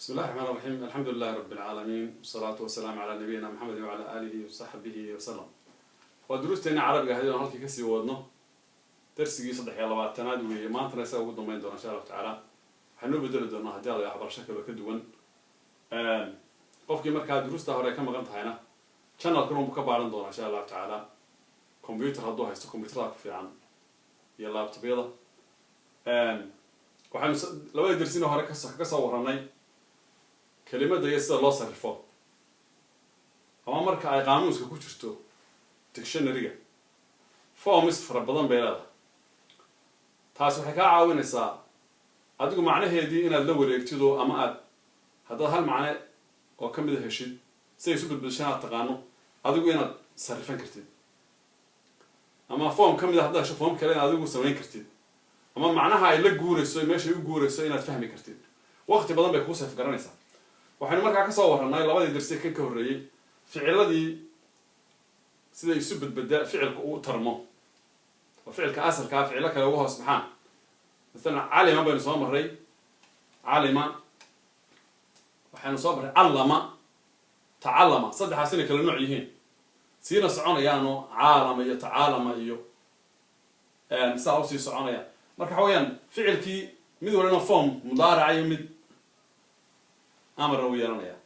بسم الله الرحمن الرحيم، الحمد لله رب العالمين، والصلاة والسلام على نبينا محمد وعلى آله وصحبه وسلم. Waa duruusteena Carabiga ahayd oon halkii kasii wadno. Darsigii 23aad weeye maantana, isaga ugu dambeyn doona, insha Allahu tacaala. Waxaan noo bedeli doonaa, haddii Alla, waxbarasho kaloo ka duwan. Qofkii markaa duruusta hore ka maqan tahayna, channelkan unbu ka baaran doonaa, insha Allahu tacaala. Computer hadduu haysto, computerada ku fiican iyo laptopyada. Waxaynu labada darsina hore kaga soo warranay kelimada iyo sida loo sarrifo, ama marka ay qaamuuska ku jirto, dictionaryga, forms fara badan bay leedahay. Taasi waxay kaa caawinaysaa adigu macnaheedii inaad la wareegtido, ama aad haddaad hal macne oo ka mida heshid, si ay isu bedbedeshaan aad taqaano, adigu inaad sarrifan kartid, ama form ka mid a haddaad hesho, form kale inaad adigu samayn kartid, ama macnaha ay la guurayso, meeshay u guurayso inaad fahmi kartid. Waqti badan bay kuu seef garanaysaa. Waxaynu markaa kasoo warranay labadii darsi kan ka horreeyey ficiladii, siday isu bedbeda, ficilka uu tarmo oo ficilka asalkaa ficilo kale uga hoos baxaan. Masalan, calima baynu soo marray, calima waxaynu soo marray, callama, tacallama, saddexaas inay kala nooc yihiin, siina soconayaano caalama iyo tacaalama iyo saa usii soconaya. Marka waxa weeyaan, ficilkii mid walina form mudaaraca iyo mid amarna u yeelanaya.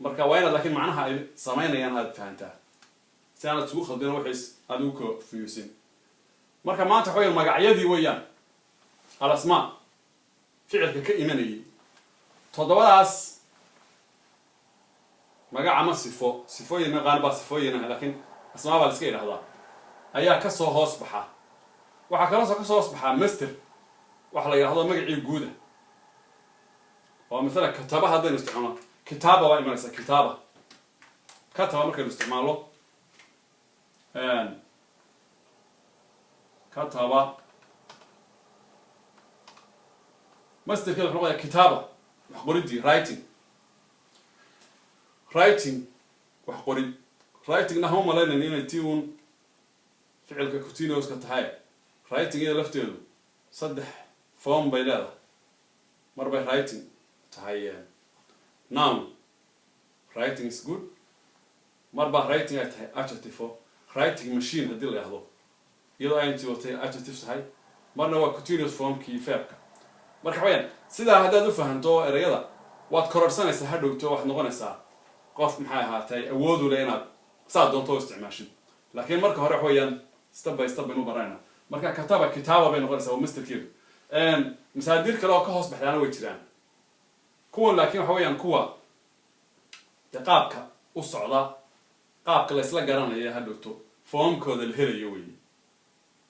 Marka waa inaad laakiin macnaha ay samaynayaan aada fahantaa, si aanad isugu khaldino, waxay aada ugu confusing. Marka maanta waxa weyan magacyadii weeyaan, alasmaa ficilka ka imanayay, toddobadaas magac ama sifo. Sifooyin qaar baa sifooyin ah, laakiin asmaa baa la iska yidhahdaa, ayaa kasoo hoos baxa. Waxaa kaloo soo kasoo hoos baxaa master, waxa la yidhahdo magacii guuda, oo mathalan kataba haddaynu isticmaalno, kitaaba baa imanaysa. Kitaaba, kataba markaynu isticmaallo, kataba masterkeeda wuxuu noqoyaa kitaaba, wax qoridii, writing. Writing, wax qorid. Writingna hama malaynayn inay ti uun ficilka continuouska tahay. Writing iyada lafteedu saddex form bay leedahay. Mar bay writing tahay noun, writing is good. Mar baa writing ay tahay adjective, writing machine haddii la yahdo, iyadoo ing watay adjective tahay. Marna waa continuous formkii verbka. Marka waxaweyaan, sidaa haddaad u fahanto ereyada, waad kororsanaysaa hadhowto, waxaad noqonaysaa qof, maxay ahaatay, awoodu le inaad saa doonto u isticmaashid. Laakiin marka hore, waxa weeyaan, step by step baynu baranayna. Marka kataba, kitaaba bay noqonaysaa, waa masterkeedu. Masaadiir kale oo ka hoos baxdaana way jiraan kuwan, laakiin waxa weeyaan kuwa de qaabka u socda, qaabka la isla garanaya hadhowto, foomkooda la helayo weeye.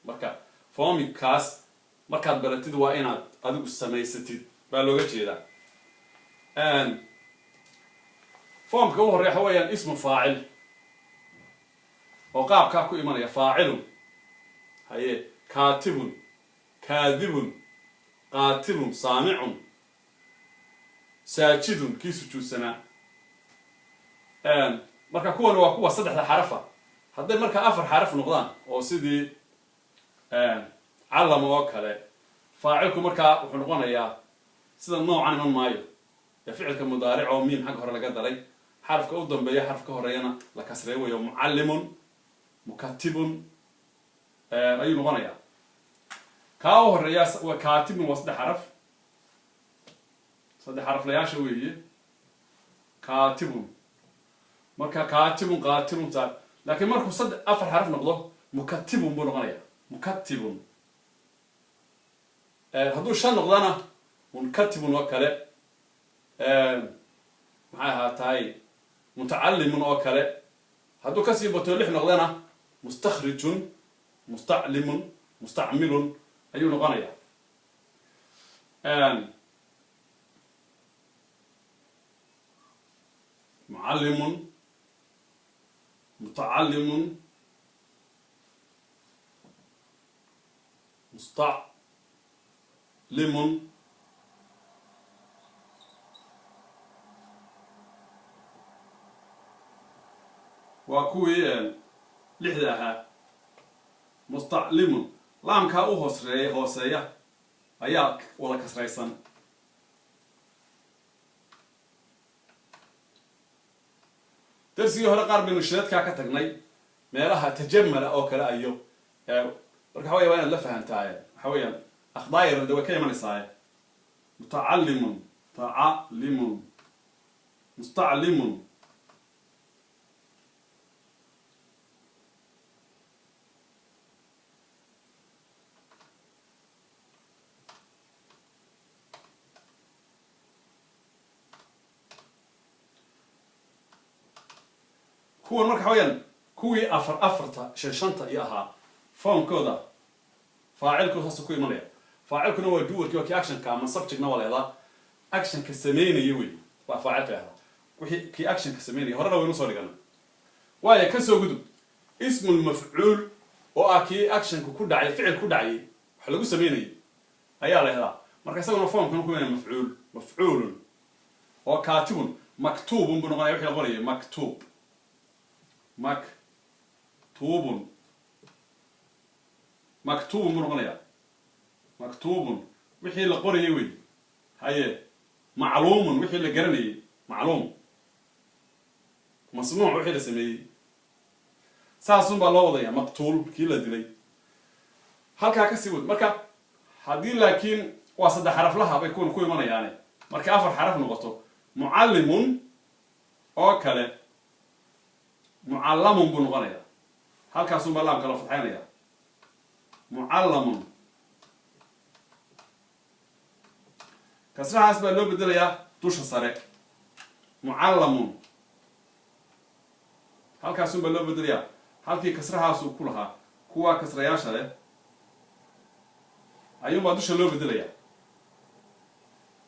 Marka foomikaas markaad baratid, waa inaad adigu samaysatid baa looga jeedaa. Foomka u horreya waxa weeyaan ismu faacil, oo qaabkaa ku imanaya: faacilun, haye, kaatibun, kaadibun, qaatilun, saamicun, saajidun, kii sujuudsanaa. Marka kuwan waa kuwa saddexda xarafa. Hadday markaa afar xaraf noqdaan, oo sidii callama oo kale, faacilku markaa wuxuu noqonayaa sida noocan iman maayo ee ficilka mudaaric oo miim xagga hore laga daray, xarafka u dambeeya xaraf ka horeeyana la kasrey wayo, mucallimun, mukatibun ayuu noqonayaa. Kaa u horeeya waa kaatibun, waa saddex xaraf, saddex xaraflayaasha weeye kaatibun. Marka kaatibun, qaatilun saa. Laakiin markuu saddex afar xaraf noqdo, mukatibun buu noqonaya, mukatibun. Hadduu shan noqdana, munkatibun oo kale, maxay ahaataay, mutacallimun oo kale. Hadduu kasii bato, lix noqdana, mustakhrijun, mustaclimun, mustacmilun ayuu noqonaya. Mucallimun, mutacallimun, mustaclimun. Waa kuwii lixda ahaa. Mustaclimun, laamkaa u hoosreeya, hooseeya ayaa wada kasraysan. Darsigii hore qaar baynu shidadkaa ka tagnay, meelaha tajamala oo kale ayo. Marka waxa weya waa inaad la fahamtaaye, waxa weeyaan akhdaa yar de way ka imanaysaaye. Mutacallimun, tacalimun, mustaclimun, kuwan marka waxa weyaan kuwii afar afarta shan shanta iyo ahaa formkooda faacilku saasuu ku imanaya. Faacilkuna waa doerkii, waa kii actionka ama subjectna waa leedaa, actionka sameynaya wey, waa faacilka leedaa, wixii kii actionka sameynaya horena waynu soo dhigana. Waayo kasoo gudub ismul mafcuul oo ah kii actionka ku dhacay, ficil ku dhacayay, wax lagu sameynayay ayaa la helaa. Marka isaguna formkana ku imanaya mafcuul, mafcuulun oo kaatibun maktuubun buu noqonaya, wixii la qorayay maktuub, maktuubun, maktuubun buu noqonayaa, maktuubun wixii la qorayay wey. Haye, macluumun wixii la garanayay, macluum, masnuuc wixii la sameeyey, saasun baa loo wadaya. Maqtuul kii la dilay, halkaa kasii wad. Marka haddii laakiin waa saddex xaraflaha bay kuwan ku imanayaane, markay afar xaraf noqoto mucallimun oo kale mucallamun buu noqonayaa, halkaasun baa laamka la fadxeynaya, mucallamun. Kasrahaas baa loo bedelayaa dusha sare, mucallamun, halkaasun baa loo bedelayaa halkii kasrahaasuu ku lahaa, kuwaa kasrayaasha leh ayuunbaa dusha loo bedelayaa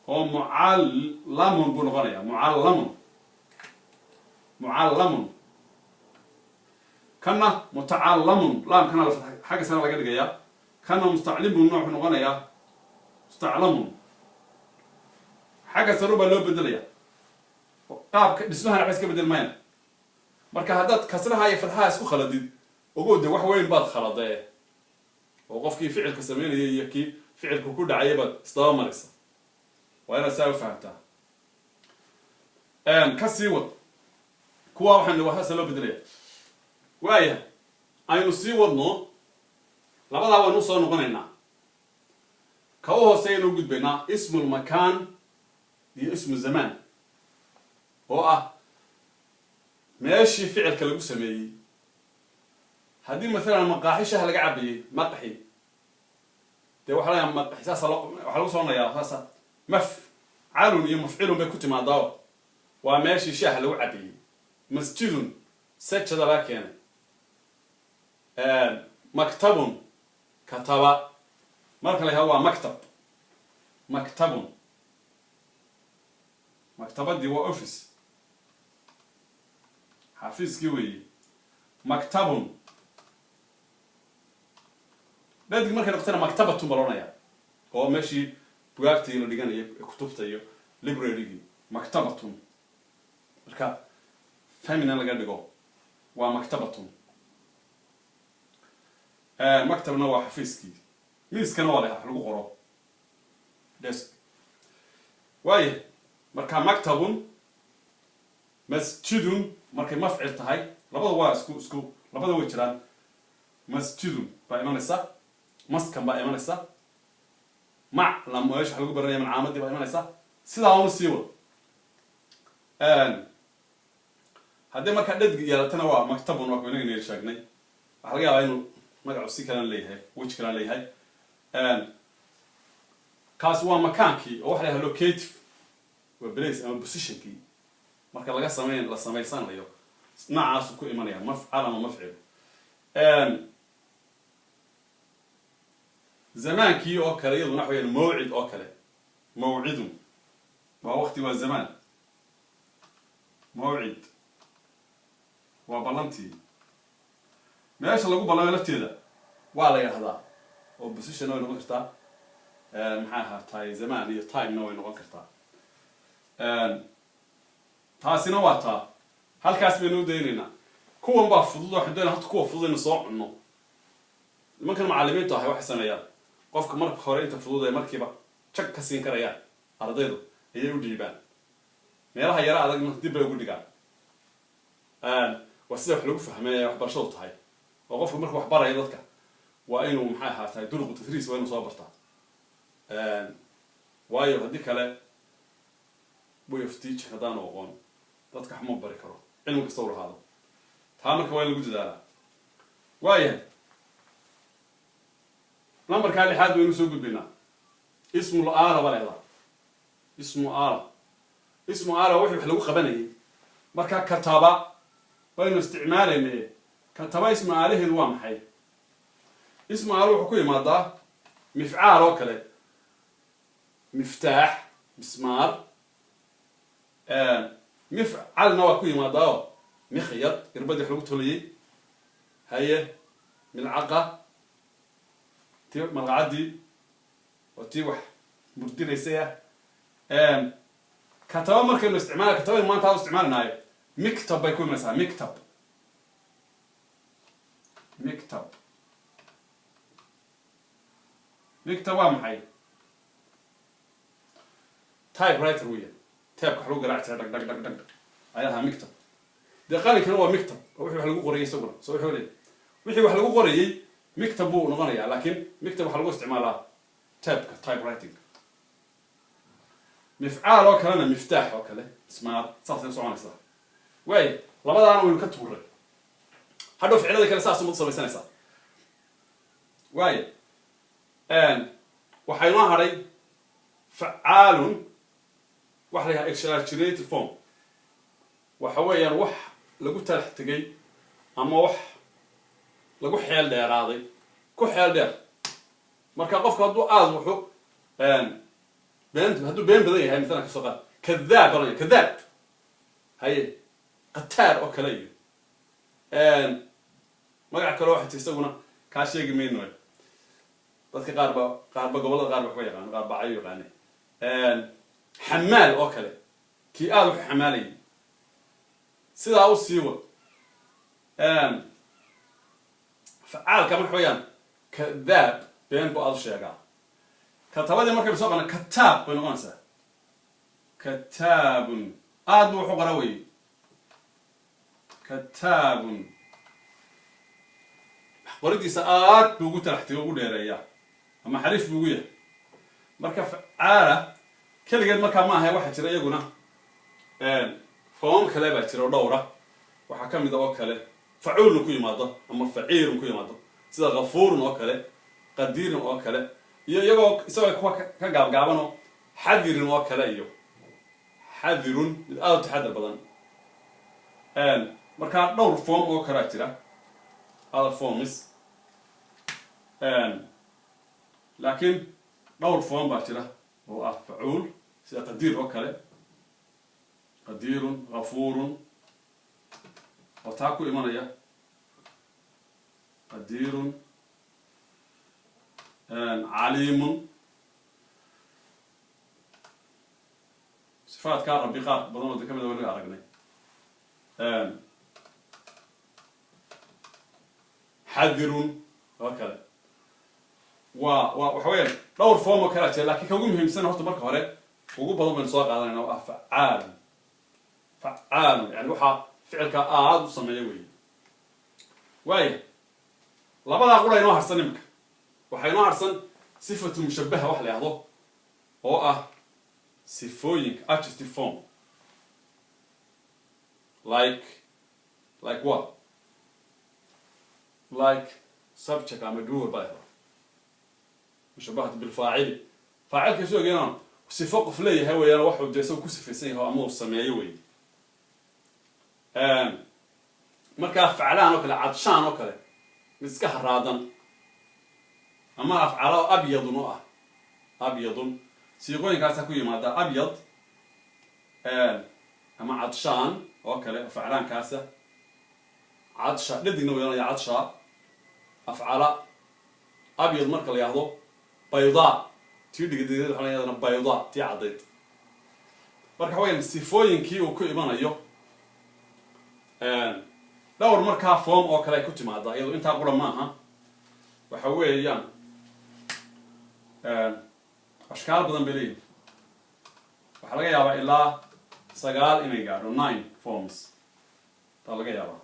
oo mucallamun buu noqonayaa, mucallamun, mucallamun. Kana mutacallamun, laamkana la xagga sare laga dhigayaa. Kana mustaclimun wuxuu noqonayaa mustaclamun, xagga sare baa loo bedelayaa. Qaabka dhismahana waxba iska bedel mayna. Marka haddaad kasraha iyo fadxaha isku khaladid, ogow de wax weyn baad khaladee, oo qofkii ficilka sameynayay iyo kii ficilku ku dhacayay baad isdaba maraysa. Waa inaad saa u fahamtaa. Ka sii wad kuwa waxaan waxaasa loo bedelaya. Waaya aynu sii wadno, labadaa waynu usoo noqonaynaa. Ka u hooseeyaynu u gudbaynaa ismul makaan iyo ismu zamaan, oo ah meeshii ficilka lagu sameeyey. Haddii mathalan maqaaxi shaha laga cabayey, maqxi dee waxa laga maqxi saasa waxaa lagu soconayaa saasa mafcalun iyo mafcilun bay ku timaadaa, waa meeshii shaaha lagu cabayey. Masjidun sajada laga keenay, maktabun kataba, marka la yihahdo waa maktab, maktabun, maktabadii waa office, xafiiskii weeye, maktabun. Dhadig markay noqotana maktabatun baa loodhanayaa, oo meeshii bugaagtii la dhiganayay kutubta iyo librarygii, maktabatun. Marka femina laga dhigo waa maktabatun, maktabna waa xafiiskii, miiskana waa la wax lagu qoro desk. Waaya marka maktabun, masjidun markay mafcil tahay, labada waa isku labada way jiraan. Masjidun baa imanaysa, maskan baa imanaysa, maclam meesha wax lagu baranaya mancaamadii baa imanaysa, sidaa una sii wad. Haddii markaa dhadg yeelatana waa maktabun, waa inaga sheegnay. Waxaa laga yaabaa inuu magacu si kalan leeyahay, wej kalan leeyahay. Kaasi waa makaankii oo waxa la yahay locative, waa place ama positionkii marka laga sameyn la samaysanayo, noocaasu ku imanaya mafcal ama mafcil. Zamaankii oo kale iyaduna waxa weyaan mawcid oo kale, mawcidun waa waqti, waa zamaan, mawcid waa ballantii, meesha lagu ballamayo lafteeda waa la yidhahdaa, oo position way noqon kartaa, maxaa ahaatay zamaan iyo timena way noqon kartaa. Taasina waa taa, halkaas baynu u daynaynaa. Kuwan baa fudud, waxaan doonaa horta kuwa fudud aynu soo cunno. Nimankan macallimiintu ahay waxay sameeyaan qofka marka hore inta fudud ee markiiba jag ka siin karayaan ardaydu ayay u dhiibaan, meelaha yara adagna dib bay ugu dhigaan. Waa sida wax lagu fahmay waxbarashadu tahay, oo qofku markuu wax barayo dadka waa inuu maxay ahaatahay duruqu tadriis waa inuu soo bartaa, waayo haddii kale way of teaching haddaanu aqoon dadka wax ma bari karo, cilmi kasta u lahaado. Taa marka waa in lagu dadaalaa. Waayahay, numberkaa lixaad baynu soo gudbaynaa. Ismul aala baa leedaa. Ismu aala, ismu aala wixii wax lagu qabanayay. Marka kataba baynu isticmaalaynay. Kataba ismu aalaheedu waa maxay? Ismu aala wuxuu ku yimaadaa mifcaal oo kale, miftaax, mismaar. Mifcalna waa ku yimaadaa oo mikhyad, irbadii wax lagu tolayay. Haye, milcaqa, tii malqacaddii oo tii wax murdinaysay ah. Kataba markaynu isticmaala, katabadii maanta u isticmaalinaayo, miktab bay ku imanaysaa. Miktab, miktab, miktab waa maxay? Typewriter weya, taabka wax lagu garaaci jiray, dhag dhag dhag dhag ayaa ahaa miktab. Dee qalinkana waa miktab oo wixii wax lagu qorayay isaguna. So wuxuu leeyahy wixii wax lagu qorayay miktab buu noqonayaa, laakiin miktab waxaa lagu isticmaalaa taabka, typewriting. Mifcaal oo kalena miftaax oo kale, ismaar, saasay u soconaysaa. Waay, labadaana waynu ka tuuray. Hadhow ficilada kale saas umad samaysanaysaa. Waay, waxaa inoo hadhay facaalun, waxa la yidhaha exaggerated form. Waxa weeyaan wax lagu talax tegay ama wax lagu xeel dheeraaday, ku xeel dheer. Marka qofku hadduu aada wuxu been, hadduu been badan yahay, masalan kasoo qaad kadaab balan, kadaab. Haye, qataar oo kale iyo magac kale waxay ti isaguna kaa sheegi mayno. Dadka qaar ba, qaarba gobollada qaar ba waxba yaqaano, qaar ba cayo yaqaane. Xamaal oo kale, kii aada wuxu xamaalayay. Sidaa u sii wad. Facaalka marka wayaan kadaab, been bu aada u sheegaa. Katabadii markaynu soo qana, kataab bay noqonaysaa. Kataabun, aad bu wuxu qora wey. Kataabun, qoridiisa aad buu ugu talaxtay, ugu dheereeyaa ama xariif buu ugu yahay. Marka facaala keligeed markaa ma ahay, waxaa jira iyaguna foomam kale baa jira oo dhowra. Waxaa ka mid a oo kale facuulun ku yimaado ama faciilun ku yimaado, sida kafuurun oo kale, qadiirun oo kale, iyo iyagoo isagoo kuwa ka gaabgaabanoo xadirin oo kale, iyo xadirun, mid aada u taxadar badan. Markaa dhowr form oo kalea jira, other forms, laakiin dhowr form baa jira oo ah facuul, sida qadiir oo kale, qadiirun, kafuurun, oo taa ku imanaya, qadiirun, caliimun. Sifaatkaa Rabbi qaar badan oo de kamid a weliga aragnay. Xadirun oo kale waa waxa weeyaan dhowr form oo kalea jira, lakin ka ugu muhiimsan horta marka hore ugu badan baynu soo qaadanayna oo ah facaalun. Facaalun yani waxaa ficilka aada u sameeya weeye. Waaya, labadaa qura inoo harsan imika. Waxaa inoo harsan sifatu mushabaha wax la yahdo, oo ah sifooyinka, adjective form, like what? Like subject ama doer baa yahda, mushabahatu bilfaacili. Faacilka isu egeynaan sifo qof leeyahay weeyaan, waxuu dee isagu ku sifaysan yahay ama uu sameeyo wey. Markaa faclaan oo kale, cadshaan oo kale, mid iska haraadan, ama afcala oo abyadun oo ah abyadun. Siiqooyinkaasaa ku yimaada abyad ama cadshaan oo kale, faclaankaasa cadsha dhadigna weyanaya, cadsha, afcala. Abyad marka la yahdo, baydaa tii dhigadeed waxa la yadana baydaa, tii caddayd. Marka waxa weyaan sifooyinkii uu ku imanayo dhowr markaa form oo kale ay ku timaada. Iyado intaa qura maaha, waxa weeyaan ashkaal badan bay leeyihin. Waxaa laga yaabaa ilaa 9 inay gaadho, 9 forms. Baa laga yaabaa.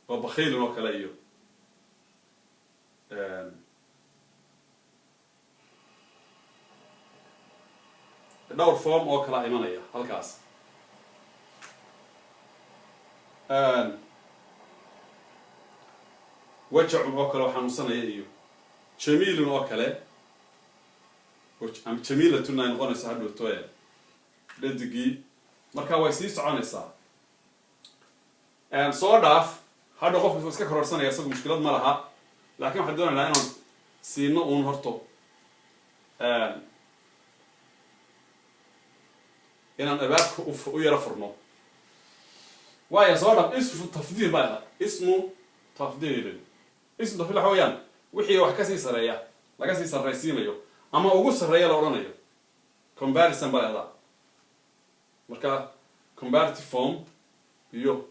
Waa bakhiilun oo kale iyo dhowr form oo kala imanaya halkaas. Wajacun oo kale oo xanuunsanaya iyo jamiilun oo kale ama jamiilatun ay noqonayso hadhowto dhadigii. Marka way sii soconaysaa. Soo dhaaf, hadha qofku iska kororsanaya, isagu mushkilad ma laha, laakin waxaan doonaynaa inaan siino uun horto inaan albaabka u yaro furno. Waaya, soo dhaaf. Ismu tafdiil baa lahaa, ismu tafdiilin. Ismu tafdiil waxa weeyaan wixii wax kasii sareeya, laga sii sarraysiinayo ama ugu sarreeya la odhanayo. Comparison baa lahdaa. Marka comparative form iyo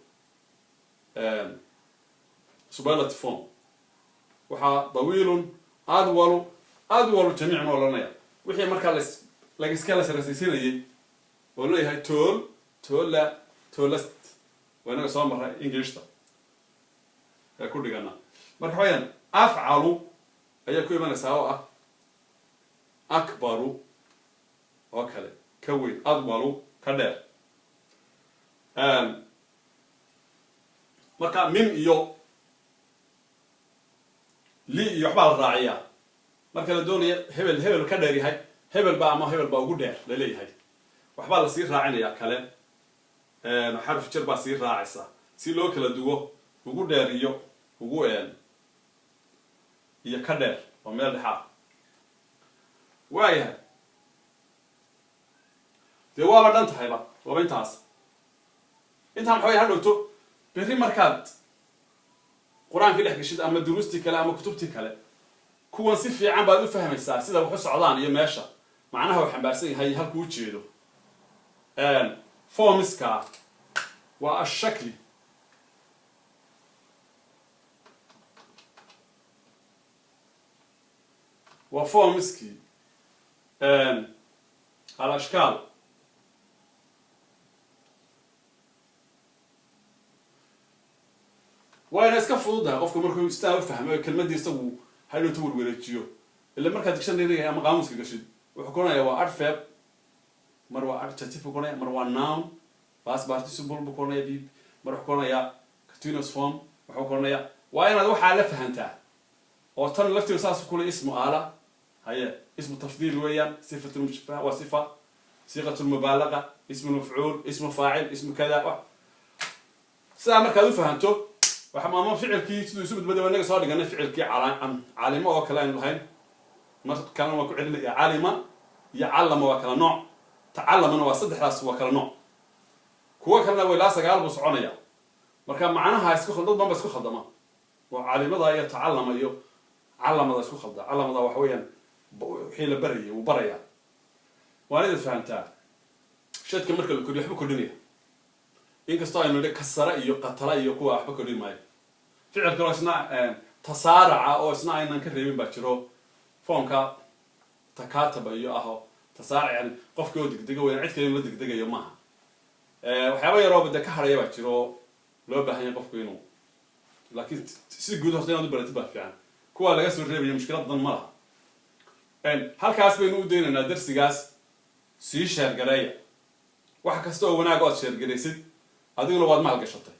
superlative form. Waxaa dawiilun, adwalu, adwalu jamiican oo odhanaya wixii markaa las laiska la sarraysiinayay oo leeyahay tall, taller, tallest. Waa inaga soo maray Englishta ee ku dhigana. Marka waxa weyaan afcalu ayaa ku imanaysaa oo ah akbaru oo kale, ka weyn, adwalu, ka dheer. Marka mim iyo li iyo waxbaa la raaciyaa marka la doonaya hebel hebel ka dheer yahay, hebel baa ama hebel baa ugu dheer laleeyahay, waxbaa lasii raacinaya kale, xarf jar baa sii raacaysa si loo kala duwo ugu dheer iyo ugu iyo ka dheer oo meel dhexaa. Waayahay, dee waaba dhan tahayba, waaba intaas. Intaan waxa way hadhowto berri markaad Qur-aankii dhex geshid ama duruustii kale ama kutubtii kale, kuwan si fiican baad u fahmaysaa sida wax u socdaan iyo meesha macnaha uu xambaarsan yahay, halkuu ujeedo. Formiska waa ashakli. Waa formiskii, alashkaal. Wayna iska fududahay qofku markuu istaa u fahmo kelmaddii, isagu hadhowta werwareejiyo. Ila markaad dictionary ama qaamuuska gashid, wuxuu koranaya waa adverb, mar waa adjective buu koranaya, mar waa noun, past participle buu koranaya, b mar wuxuu koranaya continuous form wuxuu koranaya. Waa inaad waxaa la fahantaa oo tan lafteedu saas kule. Ismu aala haye, ismu tafdiil weeyaan, sifatu mushabaha, waa sifa, siiqatu lmubaalaqa, ismu mafcuul, ismu faacil, ismu kada. Sidaa markaad u fahanto waxa ama ficilkii siduu isu badbaday, waa inaga soo dhiganay ficilkii calimo oo kale aynu lahayn. Mar kalena waa ku celinaya, calima iyo callama waa kala nooc, tacalamana waa saddexdaas waa kala nooc, kuwo kalena waa ilaa 9 buu soconaya. Marka macnaha isku dad badan ba isku khaldama oo calimada iyo tacallama iyo calamada isku khalda. Calamada waxa weeyaan wixii la barayay, wuu barayaa. Waa inaad fahantaa shadka marka la kordhiyo waxba kordhinaya, inkastoo aynu nidhi kasara iyo qatala iyo kuwa waxba kordhin maayo. Ficil kaloo isna tasaaraca oo isna aynan ka reebin baa jiro, foomka takataba iyo aho tasaarac, yani qofkii oo degdega weyn, cid kale in la degdegayo maaha. Waxyaaba yarooba dee ka haraya baa jiro loo baahan yahay qofku inuu, laakiin si guud horta inaad u baratid baa fiican. Kuwaa laga soo reebaya mushkilad badan ma laha. Halkaas baynu u daynaynaa darsigaas. Sii sheergareeya. Wax kasta oo wanaag o aad sheergaraysid adiguna waad mahal gashatay.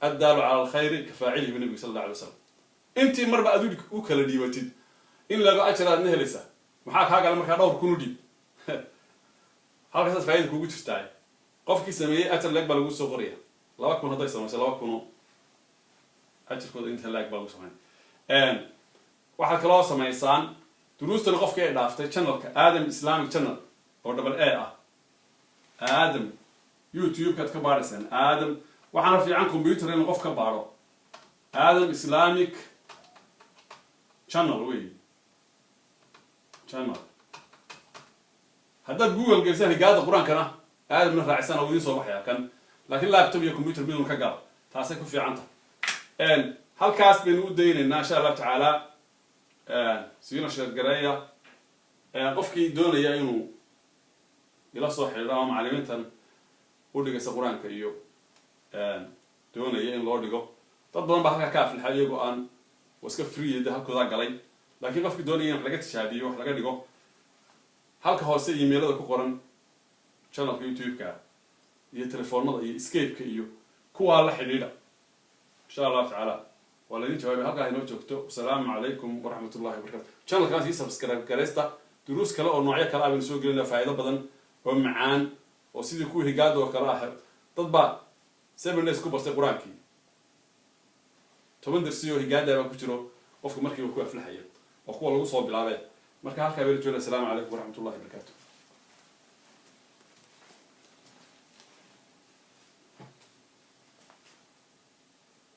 Addaalu cala alkhayri ka faacilihi bu nabigu sal alla alay waslam. Intii marba aad u kala dhiibatid in laga ajar aadna helaysaa. Maxaa kaa gala markaa dhowr kun u dhiib? Halkaasaad faa'ida kugu jirtaa. Qofkii sameeyey ajar leeg baa lagu soo qoraya. 2000 hadday samayso, 2000 ajarkooda inta leeg baa lagu sameyn. Waxaad kaloo samaysaan duruustan qofkii ay dhaaftay, channelka Adam Islamic Channel oo double A ah, Adam YouTube-kaad ka baadhaysaan Adam. Waxaana fiican computer inuu qof ka baadho. Adam Islamic Channel wey channel. Haddaad Google gelisaan higaada Qur-aankana Aadamna raacisaan, oo idiin soo baxaya kan. Laakiin laptop iyo computer midun ka gala, taasay ku fiican tahay. Halkaas baynu u daynaynaa insha Allahu tacaala. Siina share gareeya. Qofkii doonaya inuu ila soo xidhiidho ama macalimiintan u dhigaysa Qur-aanka iyo doonaya in loo dhigo, dad badan baa halkaa ka aflixay iyagoo aan waa iska free de halkoodaa galay. Laakiin qofkii doonaya in wax laga tijaabiyo, wax laga dhigo, halka hoose emailada ku qoran channelka YouTube-ka iyo telefoonada iyo Skype-ka iyo kuwaa la xidhiidha, insha Allahu tacaala waa laydin jawaabay. Halkaa inoo joogto. Wasalaamu calaykum waraxmat ullahi wabarakatu. Channelkan sii subscribe garaysta. Duruus kale oo noocyo kale ah baynu soo gelinaa, faa'iido badan oo macaan oo sidii kuwii higaada oo kale ah. Dad baa 7 days ku bartay Qur-aankii. 10 darsi oo higaada baa ku jiro, qofka markiiba ku aflaxaya oo kuwa lagu soo bilaabee. Marka halkaa baynu joogna. Asalaamu calaykum waraxmat ullahi wabarakatu.